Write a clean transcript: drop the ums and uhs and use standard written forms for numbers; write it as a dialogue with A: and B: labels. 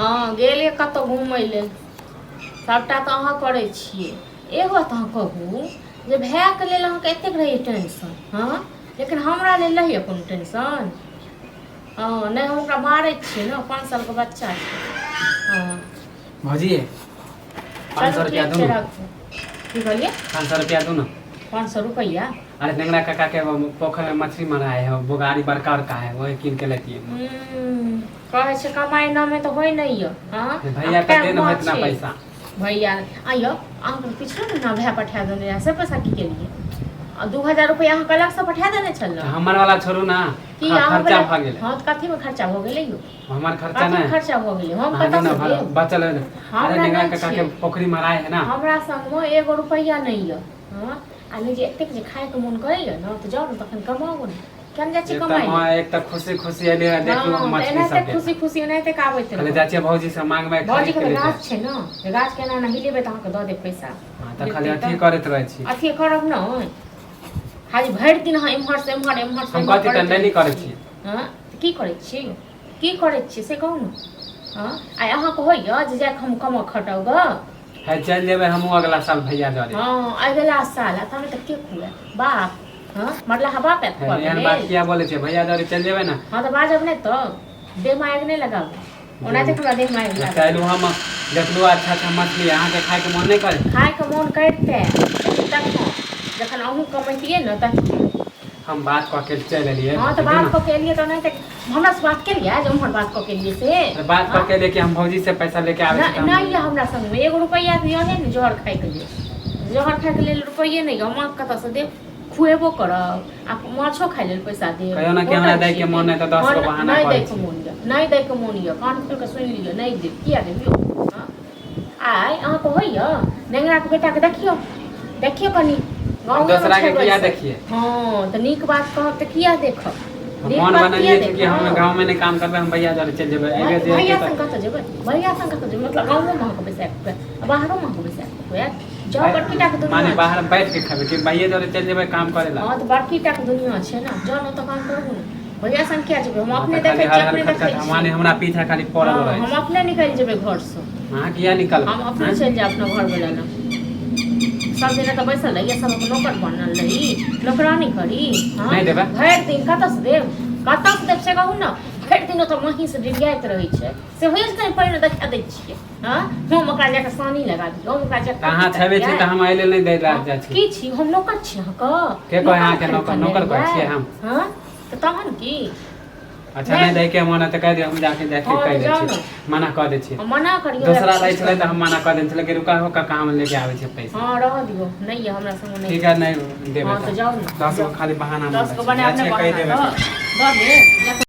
A: हँ गेल यऽ कतहु घुमय लेल। सभटा तऽ अहाँ करै छियै। एगो बात अहाँ कहू जे भायके लेल अहाँके एतेक रहैए टेंशन, हँ, लेकिन हमरा लेल रहैए कोनो टेंशन? हँ नहि, हम ओकरा मारै छियै ने, 5 सालके बच्चा छै। हँ
B: भौजी, 500
A: चलू
B: रुपया
A: ठीक
B: दू
A: छै,
B: ने।
A: राखू। की कहलियै?
B: 500 रुपया दू ने।
A: 500 रुपैआ?
B: अरे नेंगरा काका के वो पोखर में मछली मराए है, बोगारी बड़का बड़का है, वही कीन के लेती है।
A: कहै छै कमाइ नामे तऽ होइ नहि यऽ। हँ,
B: भैया
A: आ
B: कते ने
A: माछ
B: इतना
A: छै।
B: पैसा।
A: भैया आइयो अहाँके पिछलो महीना भाय पठा देने रहए, से पैसा की केलियै? आ 2000 रुपैआ अहाँके अलगसँ पठा देने छल
B: तऽ
A: ने।
B: हमर वाला छोड़ू ना।
A: की अहाँ
B: खर्चा
A: वला?
B: भऽ गेलै।
A: हँ तऽ कथीमे खर्चा भऽ गेलै यौ?
B: हमर खर्चा
A: कथीमे
B: नहि।
A: खर्चा भऽ गेलै? हम
B: अहाँ
A: कतऽसँ
B: ने भर
A: देब?
B: बचल है। अरे
A: हमरा
B: नेंगरा
A: नहि
B: काका के
A: छै।
B: पोखरी मराए है ना।
A: हमरा संगमे एगो रुपैआ नहि यऽ। हँ, आ नहि जे एतेक जे खायके मोन करैए ने तऽ जाउ ने तखन कमाउ ने। केना जाइ छी
B: एक तऽ
A: कमाइ
B: माँ
A: लए?
B: एक तऽ खुशी खुशी एली है, देखलू
A: हँ तऽ
B: मछली
A: एनाहिते
B: सबके।
A: खुशी खुशी एनाहिते के आबैत
B: कहले
A: रहब।
B: जाइ छियै भौजी से मांगबै,
A: भौजीके
B: खरीद के
A: तऽ
B: ले
A: गाछ छै ने, जे गाछ केना एना हिलेबै तऽ अहाँके दऽ देब पैसा।
B: हँ तऽ खाली
A: मिलतै
B: अथी
A: तऽ
B: करैत रहै छी।
A: अथी करब ने, खाली भरि दिन अहाँ एम्हर से एम्हर, एम्हर से
B: हम
A: एम्हर
B: कथी
A: करैत
B: तऽ नहि
A: रहै
B: करै
A: छियै।
B: छी।
A: हँ तऽ की करै छी, की करै छी से कहू ने। हँ, आइ अहाँके होइए जे जाकऽ हम कमा खटाउ गऽ?
B: है चलि जेबै हमहूँ अगला साल भैया जरे।
A: हँ अगिला साल, आ तहन तऽ के खुआएत बाप? हँ मरलाहा बाप आयत
B: है,
A: खुआबै
B: एहन बात
A: लेल?
B: किया बोलै छै? भैया जरे चलि जेबै ने।
A: हँ तऽ बाजब नहि तऽ देहमे आगि नहि लगाबू, ओनाहिते हमरा देहमे आगि लागल।
B: चलू, हम देखलू अच्छा अच्छा मछली, अहाँके खायके मोन नहि करे?
A: खायके मोन करिते, लेकिन तखन जखन अहूँ कमैतियै ने तखन।
B: हम बात कऽ के चलि एलियै।
A: हँ तऽ
B: भौजी
A: बात
B: ने।
A: कऽ के एलियै तऽ ओनाहिते हमरा से बात केलियै जे उम्हर बात कऽ के एलियै से?
B: अरे बात कऽ
A: हँ?
B: के एलियै कि हम भौजी से पैसा लेके आबै छी
A: नहि
B: तऽ
A: नहि यऽ
B: हम
A: हमरा संगमे एगो रुपैआ तऽ यहे ने जहर खायके लेल, जहर खायके लेल रुपैए नहि यऽ। हम अहाँके कतऽसँ देब? खुएबो करब आ माछो खाय लेल पैसा देब?
B: कहियो ने कि हमरा
A: होटल
B: दैके
A: छियै
B: मोन
A: की?
B: नहि तऽ 10
A: हँ
B: गो बहाना
A: नहि
B: करै
A: दैके
B: छी।
A: मोन यऽ, नहि दैके मोन यऽ, कान खोलि कऽ सुनि लिअ, नहि देब। किया देब यौ? हँ आइ अहाँके होइए नेंगराके बेटाके देखियौ, देखियौ कनि
B: हम
A: गाँवेमे
B: दोसरा
A: छै
B: के किया
A: बैसल।
B: देखिए?
A: हँ तऽ नीक बात कहब तऽ किया देखब?
B: हम
A: नीक
B: मन
A: बात किया
B: बनेलियै छै कि हम
A: देखब?
B: गाँवमे नहि काम करबै, हम भैया जरे चलि जेबै एहि बेर जे
A: भैया
B: हेतै
A: संग
B: तऽ
A: कतऽ जेबै? भैया संग कतऽ जेबै? मतलब गाँवोमे अहाँके बैसाए कऽ खुआएत आ बाहरोमे अहाँके बैसाए कऽ खुआएत? जाउ, बड़की टाके
B: माने
A: दुनिया छै।
B: बाहर बैठ के खेबै कि भैये जरे चलि जेबै काम करै ला?
A: हँ तऽ बड़की टाके दुनिया छै ने, जाउ ने ओतऽ काम करू ने। भैया संग किया जेबै? हम
B: हँ
A: अपने
B: तऽ खाली
A: देखै छियै,
B: हर हर
A: अपने
B: खट
A: देखै
B: खट
A: छियै।
B: माने हमरा पीछा खाली पड़ल
A: हँ
B: रहै
A: हम
B: छै।
A: अपने निकलि जेबै घरसँ।
B: अहाँ किया निकलबै?
A: हम अपने
B: आँय
A: चलि जायब अपना घर वाला लग। सब दिन एतऽ बैसल रहियै, सबक नौकर बनल रही, नौकरानी करी। हँ
B: नहि देबै।
A: भरि दिन कतऽसँ देब, कतऽसँ देब से कहू ने। भरि दिन ओतऽ महींस डिरियाइत रहै छै, से होइए जे कनि पानि देखा दै छियै। हँ हम ओकरा जाकऽ सानी लगा दियौ, हम ओकरा जाकऽ
B: तऽ अहाँ छेबे छी तऽ हम एहि लेल नहि दै लए जाइ छी।
A: की छी हम? नौकर छी अहाँके?
B: के कहै अहाँके नौकर? नौकर कहै छियै हम?
A: हँ तऽ तहन की?
B: अच्छा नहि दैके मन है तऽ कहि दियौ, हम जाके जाके
A: हँ,
B: कहि
A: तऽ
B: दै
A: जाउ
B: छी।
A: ने।
B: मना कऽ दै छी।
A: हम मना करियौ।
B: दोसरा दै छलै तऽ हम मना कऽ देने छलै कि रुका हो काका, हम लेके आबै छियै पैसा।
A: हँ रहऽ दियौ, नहि यऽ हमरा संग नहि।
B: ठीक है, नहि देबै।
A: हँ तऽ जाउ ने।
B: 10 गो खाली बहाना
A: 10 गो बनायब ने
B: कहि
A: बहाना
B: देबै।
A: दऽ देब।